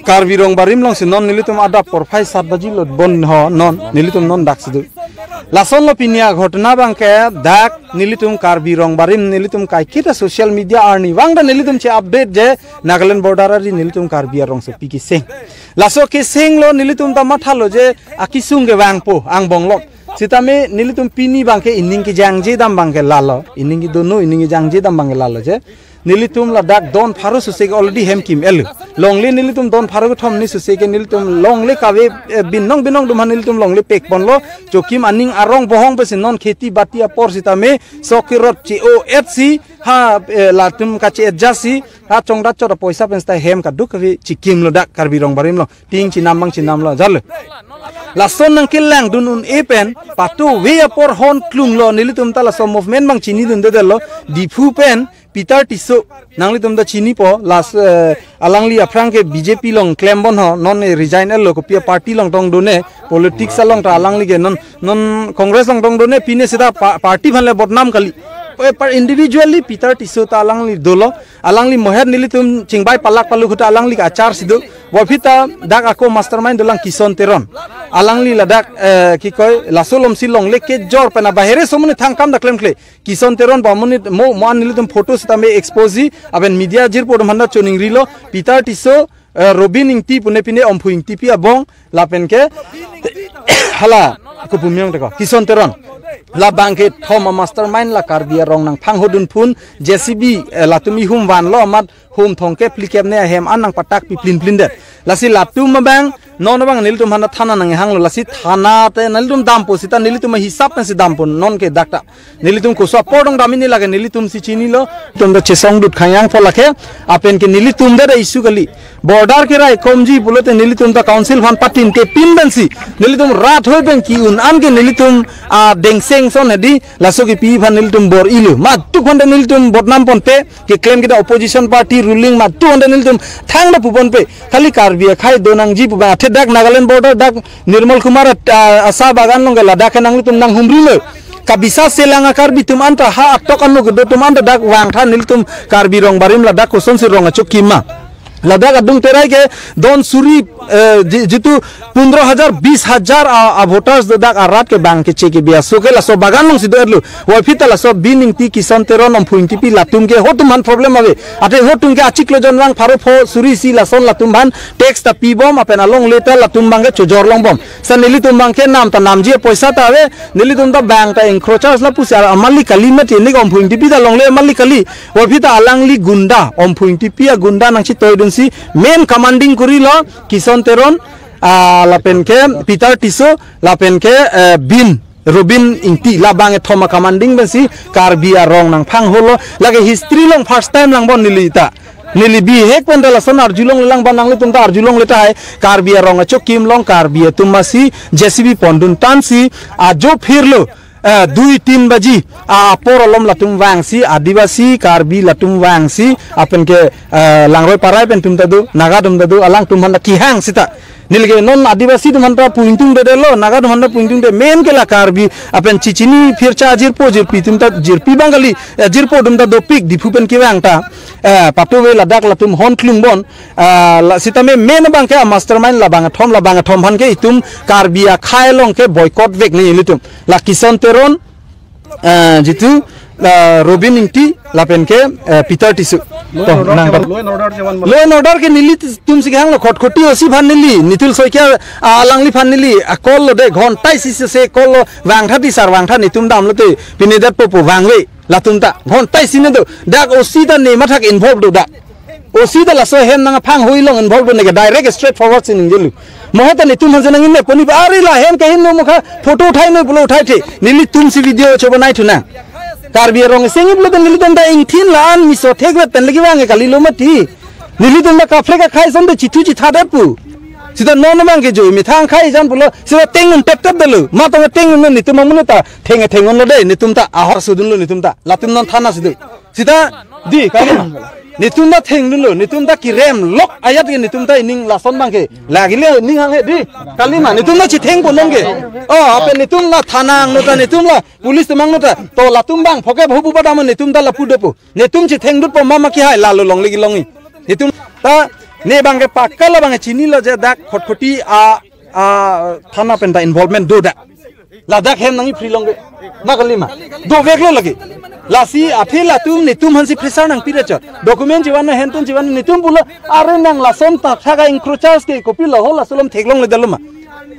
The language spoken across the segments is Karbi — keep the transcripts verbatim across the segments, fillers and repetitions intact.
Karbi Rongbarim alongsi non nelitum adap porphai sat baji lo bon ho non nelitum non dak si do. Lason lo pini aghotona abangke dak nelitum Karbi Rongbarim nelitum kaiketa social media arnivang ta nelitum che update je Nagaland border ari nelitum Karbi arongsopi keseng. Laso keseng lo nelitum ta mathalo je akesung kevangpo angbong lo. Sitame nelitum pini abangke ining kejangje dam abangke lalo. Ining kedono ining kejangje dam abangke lalo je. Nelitum ladak don pharo suse ke already hem kim-et lo. Longle nelitum don pharo kethom ni suse ke nelitum longle kave, eh, binong binong atum aphan nelitum longle pekponlo. Chokim aning arong bohong pensi non kheti bati apor sitame sok kerot che-o-et si ha, eh, latum kache-et ja si ha chongdat chot apoisa pen sita hem kaduk kave chikim lo dak Karbi Rongbarim lo. Ting chenam abang chenam lo jalo. Lason nangkelangdun un-e pen patuve apor hon klung lo nelitum ta laso movement abang chinidunde detlo Diphu pen Peter Tisso nanglitum ta chinipo las, eh, alangli aphrang ke B J P along klembon ho non, eh, resign-et lo kopi a-party along tong done politics along ta alangli ke non non Congress along tong done pine sita pa-, party aphan le bodnam kali. Eh, par individually Peter Tisso ta alangli dolo alangli moher nelitum chingbai palak palu khuta alangli ke achar si do. Bophi ta dak ako mastermind dolang Kison Teron. Alangli ladak, eh, kikoi laso alomsi longle kejor pen abahere somoni thangkam dak klemkle. Kison Teron ba moni mo mo an nelitum photo sitame expose ji, aben media jirpo atum aphan ta choningrilo, Peter Tisso, eh, Robin Ingti pune pine Omphu Ingtipi abong, lapen ke hala, kopu miyong teko, Kison Teron. Labang kethom a-mastermind la Karbi arong nangphanghodun phun, J C B, eh, latum ihum vanlo amat hum thomkep phlikep ne ahem an nangpatak pi plin plin det. Lasi latum abang, non abang nelitum aphan ta thana nanghanglo, lasi thana te nelitum dampo sita nelitum hisap pensi dampo non ke dak ta. Nelitum koso apor dong dam ini lake nelitum si chinilo. Tum ta chesongdut khang yang po lake. Apen ke nelitum ta da issue kali. Border keraikomji pulote nelitum ta council aphan patin ke pin pensi. Nelitum rat hoi pen ki-un an ke nelitum, ah, dengseng ason hedi. Laso kipi aphan nelitum bor-ilo. Matuk aphan ta nelitum bodnam ponpe. Keklem kita opposition party ruling matuk aphan ta nelitum thangta puponpe. Khali Karbi akhei donangji pu abang athe dak Nagaland border dak Nirmal Kumar, ah, asa bagan along ke ladak ke nanglitum nanghumrilo. Kabisa selang a-Karbi atum anta ha atok ano kedo atum anta dak vangtha nelitum Karbi Rongbarim ladak kosonsi rong achokim ma. Ladak adung terai ke don suri, eh, ji-, jitu pundro hajar, bis hajar a, a-voters do dak arat ke bang keche kebi aso ke laso bagan alongsi do-etlo. Waphi ta laso Bin Ingti, Kison Teron, Omphu Ingtipi latum ke ho atum aphan problem ave. Athe ho atum ke achiklo jon vang pharo pho suri isi lason latum aphan tax ta pibom apen alongle ta latum abang ke chojor longbom. Sa nelitum abang ke nam ta namji apoisa ta ave, nelitum ta bang ta encroachers lapusi amalik kali mati, nik Omphu Ingtipi ta longle amalik kali. Waphi ta alangli gunda, Omphu Ingtipi agunda nangchetoidunsi main commanding kurilo Kison Teron, ah, lapen ke Peter Tisso, lapen ke, eh, Bin, Robin Ingti, labang kethom a-commanding pensi Karbi arong nangphangholo, lake history along first time langbom neli ta. Neli bihek pen ta lason arjulongle lang ba nanglitum ta arjulongle tahai, Karbi arong achokim along Karbi atum masi J C B pondun tansi ajo phirlo, eh, dui tin baji, ah, apor alom latum vangsi, Adivasi, Karbi latum vangsi, apen ke, eh, Langroi Parai pen atum ta do, Naga atum ta do, alangtum aphan ta kehang sita. Neli ke non Adivasi atum aphan ta pu ingtungdedetlo, Naga atum aphan ta pu ingtungde, main ke la Karbi, apen chichini phircha jirpo jirpi atum ta, jirpi abang kali, eh, jirpo atum ta dopik, Diphu pen kevang ta, eh, patuve ladak latum hon klungbom, ah, la sitame main abang ke a-mastermind labang kethom, labang kethom aphan ke itum Karbi akhei along ke boycott vek nelitum. La Kison Teron, eh, jitu, eh, Robin Ingti, lapen ke, eh, Peter Tisso. Law and To, order nang chevan, pat- law and order chevan. Law and order ke nelitum si kehanglo, Khatkhati O C aphan neli, Nitul Saikia, ah, alangli aphan neli, ah, call lo de, ghonta isi si se call lo, vangtha ti sir, vangtha netum damlote, pine detpo pu vangve, latum ta, ghonta isi ne do, dak O C ta ne mathak involve do dak. O C ta laso hem nangphanghui along involve do neke direct straight forward si ningjelo. Mo ta netum aphan si nangin ne poni ba ari la hem kahin no mokha photo uthai noi pulo uthai the. Nelitum si video chobonai thunang. Karbi arong sengip lo ta nelitum ta ingthin la-an miso thekret pen lagi vang kalilo mati. Nelitum ta kaprek akhei ason ta chithu chithadet pu. Sita non abang ke joi methang akhei jan pulo. Sita tengun tep tep dalo. Ma tong tengun netum amun ta theng theng lo de netum ta ahor sudunlo netum ta. Latum non thana sidu. Sita, di, kalima. Netum ta thengdunlo, netum ta kerem lok ayat ke netum ta ining lason abang ke. Lagile ning hanghe, di, kalima. Netum ta chethengpo non ke. Oh, apen netum la thana angno ta, netum la police atum angno ta. To latum abang, phoke bhubu badam netum ta lapu dopo. Netum chethengdutpo mama kehai lalo longle kelongji. Netum ta Ne abangke pakka labang chinilo je dak Khatkhati a, a thana penta involvement do dak. Ladak hem nangji free long ke. Ma kali ma. Doveklo lake. Lasi athe latum netum aphansi pressure nangpi rechot. Document chivan na hentun chivan netum pulo are nang lason ta thaga encroachers ke kopilo ho laso alam theklongledetlo ma.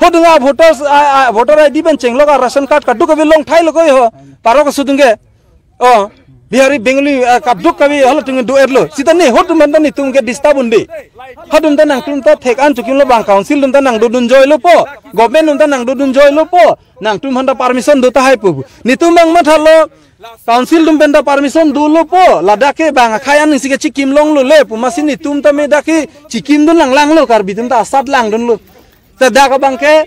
Hodunga voters a, a, voter I D pen chenglok a ration card kadokave longthailo koi ho. Parok asudung ke. Oh, Bihari, Bengali, ah, kadokave halatum do-etlo. Sita ne, hodum aphanta netum ke disturb un-e. Hodum ta nangtum ta thek-an chikimlo bang council atum ta nangdodunjoilo po. Government atum ta nangdodunjoilo po. Nangtum aphanta permission do tahai po. Netum bang mathalo. Council atum penta permission dolo po. Ladak ke bang akhei ansi ke chikim longlo le pu amatsi netum ta me dak ke chikimdun langlanglo Karbi atum ta asat langdunlo. Te dak abangke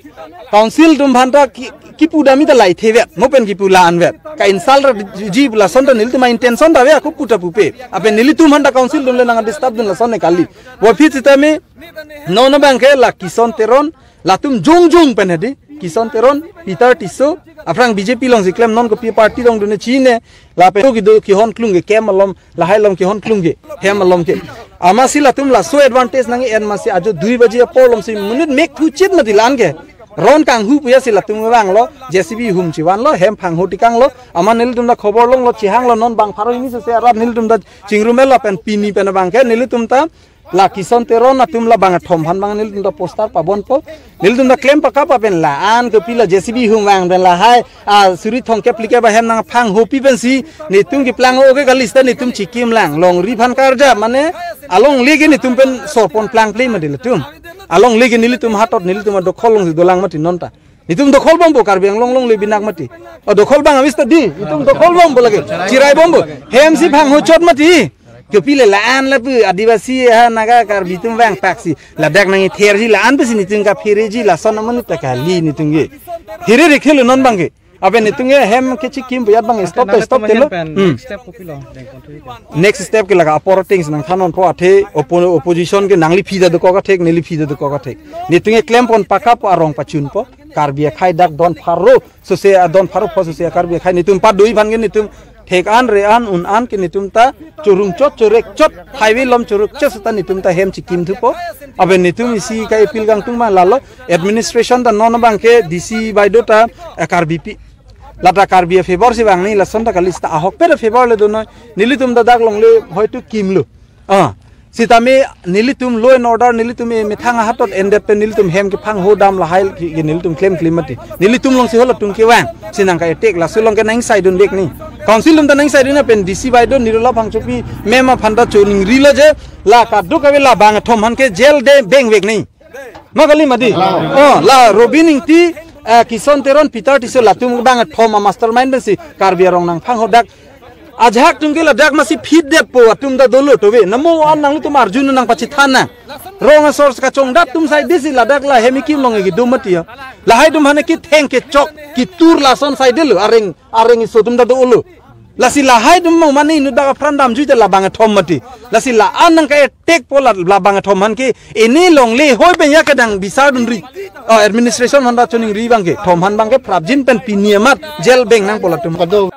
council atum aphanta ki, kipu dam ta lai thevet, mo pen kipu la-an vet. Ka-insult ra ji pu lason ta nelitum a-intention ta ave ako puta pupe. Lapen nelitum aphanta council atum le nang-disturb dun lason ne kali. Bo aphi sitame non abangke la Kison Teron, latum jongjong pen hedi. Kison Teron, Peter Tisso, aphrang B J P alongsi klem non kopi party along dunne chine, lapen kedo kehon klung ke camp along, lahai along kehon klung ke, hem along ke. Amatsi latum laso advantage nang-en amatsi ajo dui baji apor alongsi monit mek thuchit mati la-an ke. Ron kanghu puya si latum vanglo, J C B hum chivanlo, hem phangho tikanglo, amat nelitum ta khobor longlo, chihanglo non bang pharo hini sese arat nelitum ta chingrum-etlo pen pini pen abangke, nelitum ta la Kison Teron atum la bang athom aphan bang nelitum ta poster pabonpo. Nelitum ta klem pakap pen la-an kopilo J C B hum vang pen lahai, ah, suri thomkep phlikep ahem nangphanghopi pensi netum keplang o ke kali sita netum chikim lang. Longri aphan karja mane alongle ke netum pen sorpon plangple mati latum. Alongle ke nelitum hatot nelitum adokhol alongsi dolang mati non ta. Netum dokhol bompo Karbi Anglong alongle binak mati. Oh, dokhol bang avis ta di. Netum dokhol bompo lake. Chirai bompo. Hemsi phanghochot mati. Kopilo la-an lapu Adivasi ha Naga Karbi atum vangpaksi. Ladak nangtherji la-an pusi netum kaphereji lason amonit ta kali netum ke. Here rekhelo non abangke. Lapen netum ke hem kechikim buyat bang stop ta stop telo. Hmm. Next step kopilo? Next step ke laga apor things nangthanonpo athe oppo-, opposition ke nangli phi ta dokok athek, neli phi ta dokok athek. Netum ke klempon pakap arong pachunpo. Karbi akhei dak don pharo sose a don pharo pho sose a Karbi akhei netum padoi aphan ke netum thek-an re-an un-an ke netum ta chorungchot chorek chot highway along choruk chot seta netum ta hem chikim thupo. Lapen netum isi ka appeal kangtung ma lalo administration ta non abangke D C baido ta, eh, Karbipi. Lata Karbi a-favour si vang ni lason ta kali sita ahokpet a-favour le donoi. Nelitum ta dak longle hoitu kimlo. Ah, sitame nelitum law and order nelitum e methang ahatot endet pen nelitum hem kephangho dam lahai ke, ke nelitum klem klem mati. Nelitum alongsi halatum kevang. Si nangka-attack laso along ke nangsaidun dek ni. Council atum ta nangsaidun lapen D C baido Nirola Phangchopi ma'am aphan ta choningrilo je la kadokave la bang athom aphan ke jail de bengvek ni. Ma kali mati. Oh, la Robin Ingti, eh, Kison Teron, Peter Tisso latum bang athom a-mastermind pensi Karbi arong nangphangho dak. Ajahak atum ke ladak amatsi phitdetpo atum ta dolo tove. Namo an nangtum arjun nangpachethannang. Rong asor kachongdat atum saidesi ladak la hem ikim along ke do mati ya. Lahai atum aphan ketheng kechok kitur lason saidelo areng areng iso atum ta dolo. Lasi lahai atum mo mane inut dak apran damjui ta la bang athom mati. Lasi la-an nangka-attack po la, la bang athom aphan ke ini longle hoi pen ya kedang bisar dunri. Oh, administration aphan ta choningri abangke. Athom aphan abangke prapjin pen pini amat jail beng nangpo latum. Kado.